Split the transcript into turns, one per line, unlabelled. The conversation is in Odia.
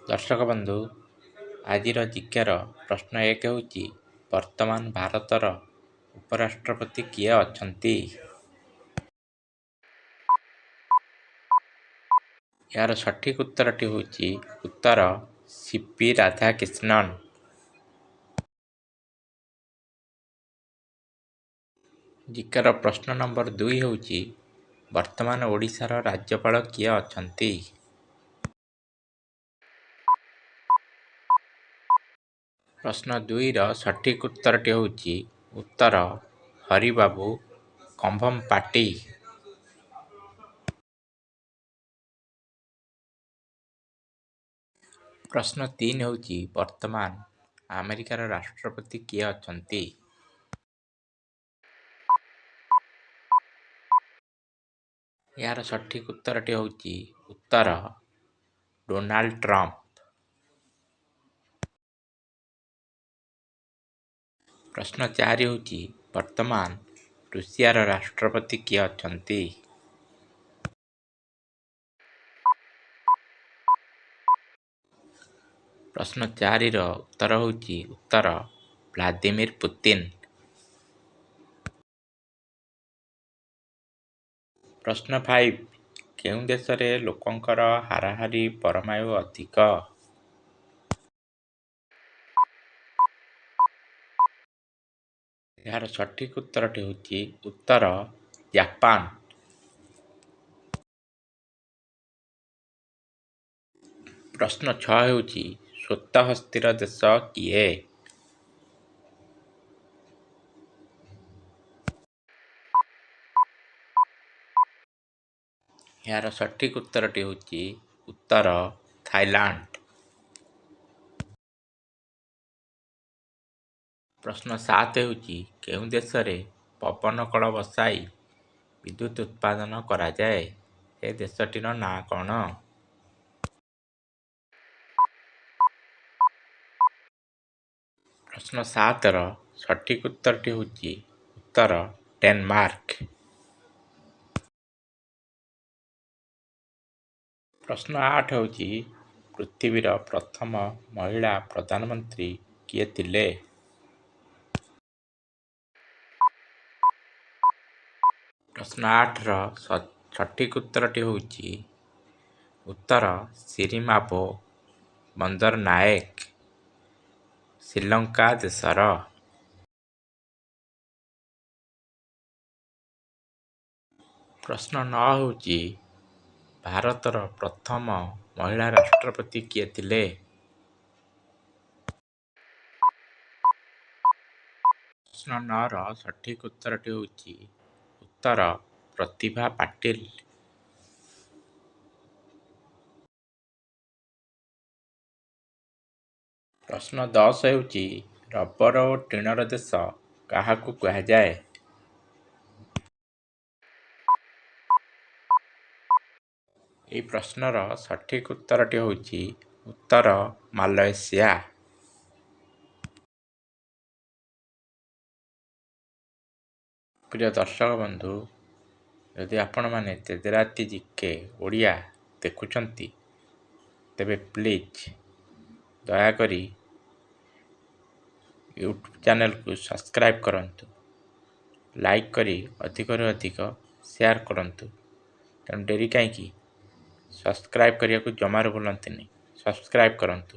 ଦର୍ଶକ ବନ୍ଧୁ, ଆଜିର ଜିକେର ପ୍ରଶ୍ନ 1 ହେଉଛି, ବର୍ତ୍ତମାନ ଭାରତର ଉପରାଷ୍ଟ୍ରପତି କିଏ ଅଛନ୍ତି? ଏହାର ସଠିକ୍ ଉତ୍ତରଟି ହେଉଛି ଉତ୍ତର ସି ପି ରାଧାକ୍ରିଷ୍ଣନ। ଜିକେର ପ୍ରଶ୍ନ ନମ୍ବର 2 ହେଉଛି, ବର୍ତ୍ତମାନ ଓଡ଼ିଶାର ରାଜ୍ୟପାଳ କିଏ ଅଛନ୍ତି? ପ୍ରଶ୍ନ 2ର ସଠିକ୍ ଉତ୍ତରଟି ହେଉଛି ଉତ୍ତର ହରିବାବୁ କମ୍ଭମପାଟି। ପ୍ରଶ୍ନ 3 ହେଉଛି, ବର୍ତ୍ତମାନ ଆମେରିକାର ରାଷ୍ଟ୍ରପତି କିଏ ଅଛନ୍ତି? ଏହାର ସଠିକ୍ ଉତ୍ତରଟି ହେଉଛି ଉତ୍ତର ଡୋନାଲ୍ଡ ଟ୍ରମ୍ପ। ପ୍ରଶ୍ନ 4 ହେଉଛି, ବର୍ତ୍ତମାନ ରୁଷିଆର ରାଷ୍ଟ୍ରପତି କିଏ ଅଛନ୍ତି? ପ୍ରଶ୍ନ 4ର ଉତ୍ତର ହେଉଛି ଉତ୍ତର ଭ୍ଲାଦିମିର ପୁତିନ। ପ୍ରଶ୍ନ 5, କେଉଁ ଦେଶରେ ଲୋକଙ୍କର ହାରାହାରି ପରମାୟୁ ଅଧିକ? ଏହାର ସଠିକ୍ ଉତ୍ତରଟି ହେଉଛି ଉତ୍ତର ଜାପାନ। ପ୍ରଶ୍ନ 6 ହେଉଛି, ଶ୍ୱେତହସ୍ତୀର ଦେଶ କିଏ? ଏହାର ସଠିକ୍ ଉତ୍ତରଟି ହେଉଛି ଉତ୍ତର ଥାଇଲାଣ୍ଡ। ପ୍ରଶ୍ନ 7 ହେଉଛି, କେଉଁ ଦେଶରେ ପବନ କଳ ବସାଇ ବିଦ୍ୟୁତ୍ ଉତ୍ପାଦନ କରାଯାଏ, ସେ ଦେଶଟିର ନାଁ କ'ଣ? ପ୍ରଶ୍ନ 7ର ସଠିକ୍ ଉତ୍ତରଟି ହେଉଛି ଉତ୍ତର ଡେନମାର୍କ। ପ୍ରଶ୍ନ 8 ହେଉଛି, ପୃଥିବୀର ପ୍ରଥମ ମହିଳା ପ୍ରଧାନମନ୍ତ୍ରୀ କିଏ ଥିଲେ? ପ୍ରଶ୍ନ 8ର ସଠିକ୍ ଉତ୍ତରଟି ହେଉଛି ଉତ୍ତର ସିରିମାଭୋ ବନ୍ଦରନାଏକ, ଶ୍ରୀଲଙ୍କା ଦେଶର। ପ୍ରଶ୍ନ 9 ହେଉଛି, ଭାରତର ପ୍ରଥମ ମହିଳା ରାଷ୍ଟ୍ରପତି କିଏ ଥିଲେ? ପ୍ରଶ୍ନ 9ର ସଠିକ୍ ଉତ୍ତରଟି ହେଉଛି ଉତ୍ତର ପ୍ରତିଭା ପାଟିଲ। ପ୍ରଶ୍ନ 10 ହେଉଛି, ରବର ଓ ଟିଣର ଦେଶ କାହାକୁ କୁହାଯାଏ? ଏହି ପ୍ରଶ୍ନର ସଠିକ୍ ଉତ୍ତରଟି ହେଉଛି ଉତ୍ତର ମାଲୟେସିଆ। ପ୍ରିୟ ଦର୍ଶକ ବନ୍ଧୁ, ଯଦି ଆପଣମାନେ ତେଜରାତି ଜିକେ ଓଡ଼ିଆ ଦେଖୁଛନ୍ତି, ତେବେ ପ୍ଲିଜ୍ ଦୟାକରି ୟୁଟ୍ୟୁବ୍ ଚ୍ୟାନେଲକୁ ସବସ୍କ୍ରାଇବ୍ କରନ୍ତୁ, ଲାଇକ୍ କରି ଅଧିକରୁ ଅଧିକ ସେୟାର କରନ୍ତୁ। ତେଣୁ ଡେରି କାହିଁକି? ସବସ୍କ୍ରାଇବ୍ କରିବାକୁ ଜମାରୁ ଭୁଲନ୍ତୁନି, ସବସ୍କ୍ରାଇବ୍ କରନ୍ତୁ।